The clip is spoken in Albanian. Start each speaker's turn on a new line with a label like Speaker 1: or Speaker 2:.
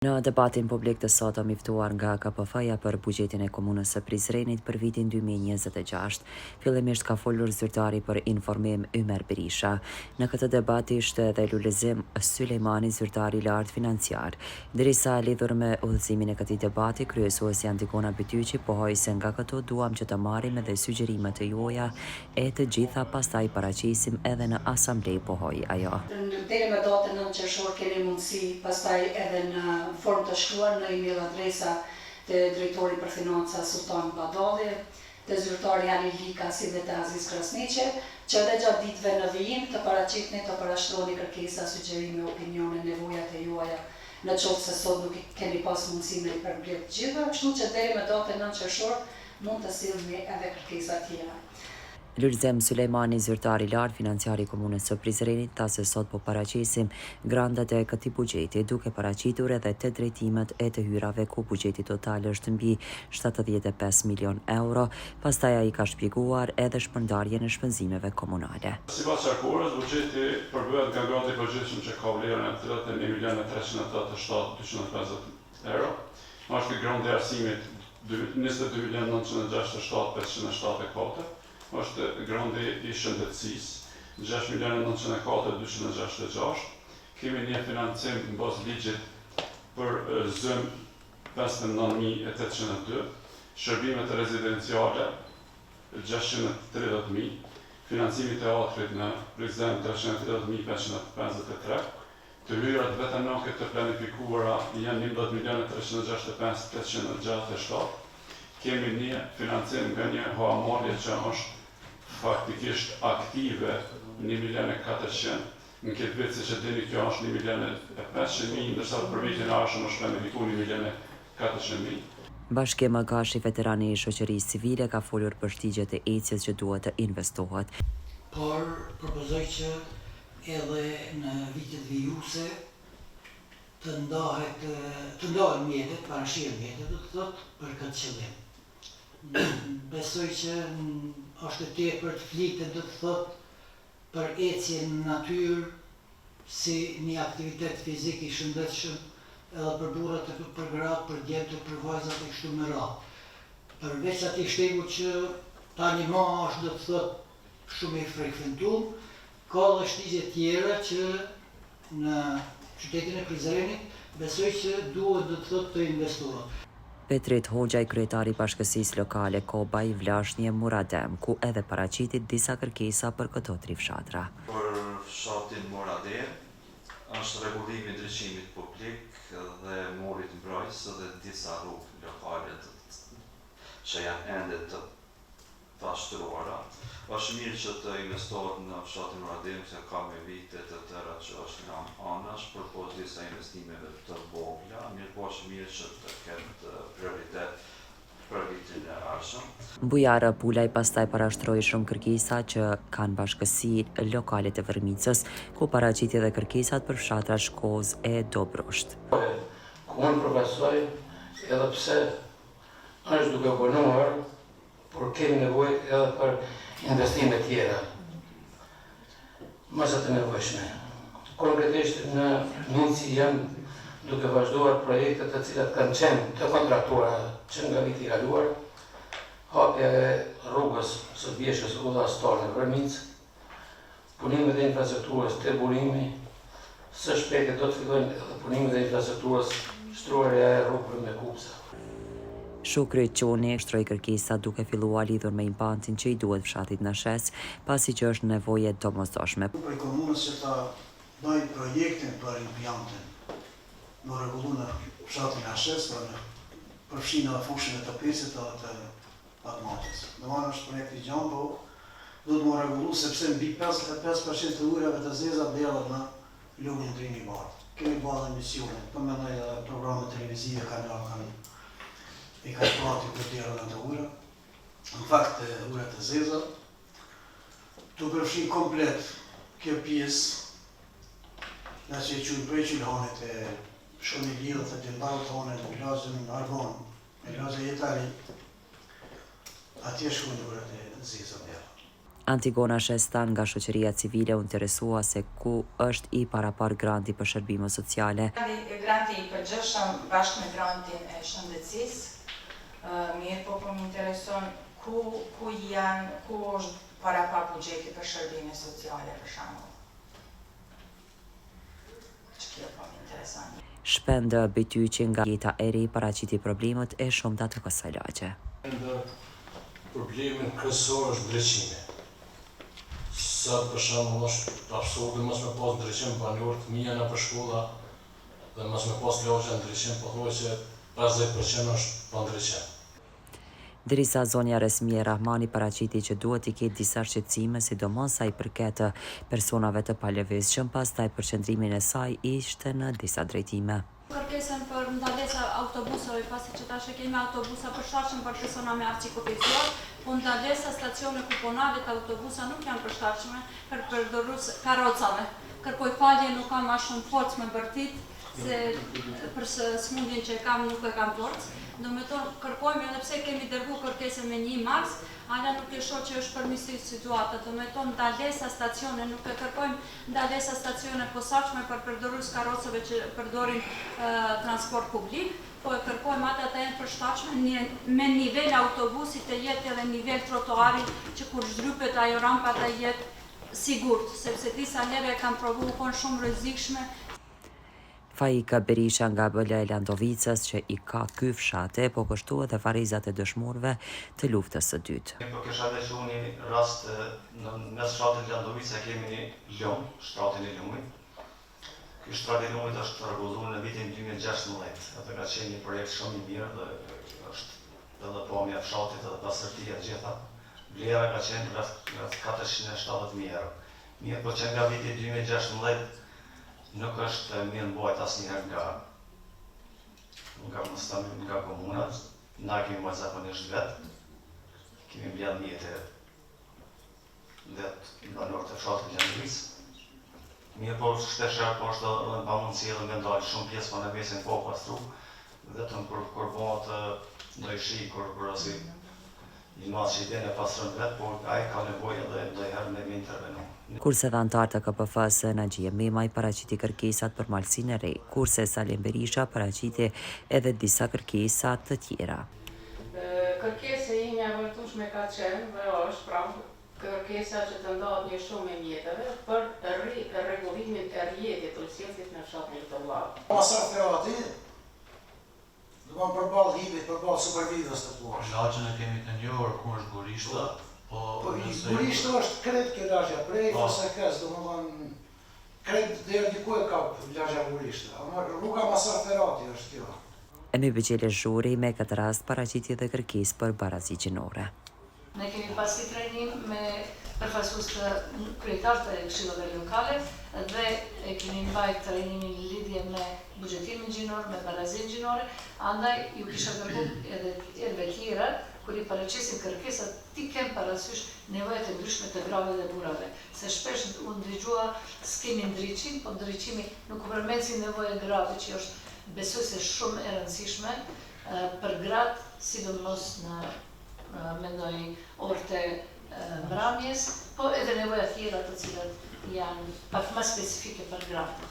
Speaker 1: Në debatin publik të sotëm i ftuar nga KPF-ja për buxhetin e Komunës së Prizrenit për vitin 2026, fillimisht ka folur zyrtari për informim Ymer Berisha. Në këtë debat ishte edhe Lulëzim Sylejmani, zyrtar i lartë financiar. Derisa lidhur me udhëzimin e këtij debati, kryesuesja Antigona Bytyqi pohoi se nga këtu duam që të marrim edhe sugjerimet e juaja e të gjitha pastaj paraqesim edhe në asamble, pohoi ajo.
Speaker 2: Deri më datën nëntë qershor keni mundësi pastaj edhe në formë të shkruar në email adresa te drejtori për financa Sulltan Badalli, te zyrtari Halil Lika si dhe te Aziz Krasniqi, që edhe gjatë ditëve në vijim të paraqitni, të parashtroni kërkesa, sugjerime, opinione, nevojat e juaja në qoftë se sot nuk keni pas mundësi me i përmbledh të gjitha, kështu që deri më datën nëntë qershor mund të sillni edhe kërkesa tjera.
Speaker 1: Lulzim Sylejmani, zyrtar i lartë financiar i Komunës së Prizrenit, tha se sot po paraqesim grantet e këtij buxheti, duke paraqitur edhe tetë drejtimet e të hyrave ku buxheti total është mbi 75 milionë euro, pastaj ai ka shpjeguar edhe shpërndarjen e shpenzimeve komunale.
Speaker 3: Sipas qarkores, buxheti përbëhet nga granti i përgjithshëm që ka vlerën e 31 milionë e 387 250 euro, është granti i arsimit 22 milionë 967 574, është granti i shëndetësisë 6 milionë 904 266, kemi një financim në bazë ligjit për ZYM 59.802, shërbimet rezidenciale 630.000, financimi i teatrit në Prizren 330.553, të hyrat vetanake të planifikuara janë 11 milionë 365 867, kemi një financim nga një huamarrje që është faktikisht aktive 1 milion e 400, në këtë vit siç e dini kjo është 1 milion e 500 mijë, ndërsa për vitin e ardhshëm është planifikuar 1 milion e 400 mijë.
Speaker 1: Bashkim Gashi, veterani i shoqërisë civile, ka folur për shtigjet e ecjes që duhet të investohet.
Speaker 4: Por propozoj që edhe në vitet vijuese të ndahet të ndahen mjetet, parashihen mjetet, do të thotë, për këtë qëllim. Besoj që është e tepërt flitet, do të thotë, për ecje në natyrë si një aktivitet fizik i shëndetshëm edhe për burrat e për gratë, për djemtë e për vajzat e kështu me radhë. Përveç atij shtegu që tani ma është do të thotë shumë i frekventum, ka edhe shtigje tjera që në qytetin e Prizrenit besoj që duhet do të thotë të investohet.
Speaker 1: Petrit Hoxhaj, kryetar i Bashkësisë Lokale Kobaj, Vlashnje, Muradem, ku edhe paraqiti disa kërkesa për këto tri fshatra.
Speaker 5: Për fshatin Muradem është rregullimi i ndriçimit publik dhe murit mbrojtës dhe disa rrugë lokale që janë ende të pashtruara. Është mirë që të investohet në fshatin Muradem se ka me vite të tëra që është lënë anash, përpos disa investimeve të vogla, mirëpo është mirë që të ketë prioritet për vitin e ardhshëm.
Speaker 1: Bujar Pulaj pastaj parashtroi shumë kërkesa që kanë bashkësi lokale të Vërmicës, ku paraqiti edhe kërkesat për fshatrat Shkozë e Dobrusht.
Speaker 6: Ku unë përfaqësoj, edhe pse është duke punuar, por kemi nevojë edhe për investime tjera, më se të nevojshme. Konkretisht në Minci janë duke vazhduar projekte të cilat kanë qenë të kontraktuara që nga viti i kaluar, hapja e rrugës së Bjeshkës Udhastar në Vërmicë, Punimet e infrastrukturës te burimi, së shpejti do të fillojnë edhe punimet e infrastrukturës, shtruarja e rrugëve me kubëza.
Speaker 1: Shukri Qoni shtroi kërkesa duke filluar lidhur me impiantin që i duhet fshatit Nashec, pasi që është nevojë e domosdoshme.
Speaker 7: Prej komunës që ta bëjë projektin për impiantin me u rregullu në fshatin Nashec, pra në përfshin edhe fushën e Topecit edhe të Atmatës. Domethënë është projekt i gjanë, po duhet me u rregullu sepse mbi 55% të ujërave të zeza derdhen në lumin Drini i Bardhë. Kemi ba edhe emisione, po mendoj edhe programe televizive kanë ardhur kanë i kanë pa aty ku derdhen ato ujëra. Në fakt ujërat e zeza, tu përfshi komplet kjo pjesë, na që e quajmë prej Qylhanit e shkon i lidhet e Dindaut tonë, në lagjen Arbon, E lagja Jetari, atje shkojnë ujërat e zeza derdhen.
Speaker 1: Antigona Shestan nga shoqëria civile u interesua se ku është i paraparë granti për shërbime sociale.
Speaker 8: Granti i përgjithshëm bashkë me grantin e shëndetësisë, mirëpo po më intereson ku ku janë ku është parapa buxheti për shërbime sociale për shembull. Që kjo po më intereson.
Speaker 1: Shpend Bytyqi nga Jeta e Re paraqiti problemet e shumta të kësaj lagje.
Speaker 9: Ndër problemin kryesor është ndriçimi. Sot për shembull është absurde mos me pas ndriçim banorët fëmija nëpër shkolla dhe mos me pas lagja ndriçim pothuajse 50% është pa ndriçim.
Speaker 1: Derisa zonja Resmije Rahmani paraqiti që duhet t'i ketë disa shqetësime, sidomos sa i përket personave të palëvizshëm, pastaj përqendrimin e saj ishte në disa drejtime.
Speaker 10: Kërkesën për ndalesa autobusëve, pasi që tash e kemi autobusa përshtatshëm për persona me aftësi kufizuar, po ndalesa stacione ku po nalet autobusa nuk janë përshtatshme për përdorues karrocave. Kërkoj falje, nuk kam ma shumë forcë me bërtit, se për sëmundjen që e kam nuk e kam forcë. Do me thonë, kërkojmë edhe pse kemi dërgu kërkesën me 1 mars, ala nuk e shoh që është përmirësu situata. Do me thonë, ndalesa stacione, nuk e kërkojmë ndalesa stacione posaçme për përdorues karrocave që përdorin transport publik, po e kërkojmë ata të jenë përshtatshme një, me nivel autobusi të jetë edhe nivel trotuari që kur zhdrypet ajo rampa të jetë sigurt, sepse disa herë e kam provu u konë shumë rrezikshme.
Speaker 1: Faika Berisha nga BL e Landovicës që i ka ky fshat e po kështu edhe varrezat e dëshmorëve të luftës së dytë.
Speaker 11: Po kisha veçu një rast në mes fshatit Landovica kemi një lum, shtratin e lumit. Ky shtrat i lumit është rregulluar në vitin 2016 edhe ka qenë një projekt shumë i mirë dhe është edhe pamja e fshatit edhe pastërtia e gjitha. Vlera ka qenë rreth rreth 470.000 euro. Mirë, po që nga viti 2016 nuk është mirë mbajt asnjëherë nga nga mos nga komuna, na kemi mbajt zakonisht vetë, kemi mbledh mjete vetë banorët e fshatit Landovicë. Mirë, po shpeshherë po është edhe në pamundësi edhe me ndalë shumë pjesë po në mesin po pastru, vetëm kur kur bëhet ndonjë shi, kur kur ose i madh që i vjen e pastron vetë, por ai ka nevojë edhe ndonjëherë me me intervenu.
Speaker 1: Kurse dhe anëtarë të KPF-së Naxhije Memaj paraqiti kërkesat për Malësinë e Re, kurse Salim Berisha paraqiti edhe disa kërkesa të tjera.
Speaker 12: Kërkesa ime e vazhdueshme ka qenë dhe është pra kërkesa që të ndahet një shumë e mjeteve për rregullimin e rrjetit të ujësjellësit në fshatin Litogllavë.
Speaker 7: Masar Ferati, do të thonë përballë Hibit, përballë Supervivës të thuash.
Speaker 13: Lagjen e kemi të njohur ku është Gurishta, po
Speaker 7: Po
Speaker 13: nëse
Speaker 7: Gurishta është krejt kjo lagja, prej
Speaker 13: Po.
Speaker 7: FSK-s, domethënë krejt deri diku e kap lagja Gurishta. Ama rruga Masar Ferati është kjo.
Speaker 1: E Mybegjele Zhuri me këtë rast paraqiti edhe kërkesë për barazi gjinore.
Speaker 2: Ne kemi pas një trajnim me përfaqësues të kryetar të këshillave lokale dhe e kemi mbajt trajnimin në lidhje me buxhetimin gjinor, me barazinë gjinore, andaj ju kisha kërku edhe herëve tjera kur i paraqesim kërkesat ti kem parasysh nevojat e ndryshme të grave dhe burrave, se shpesh u ndëgjua s'kemi ndriçim, po ndriçimi nuk u përmend si nevojë e grave që është besoj se shumë e rëndësishme për gratë, sidomos në mendoj orët e mramjes, po edhe nevoja tjera të cilat janë pak më specifike për gratë.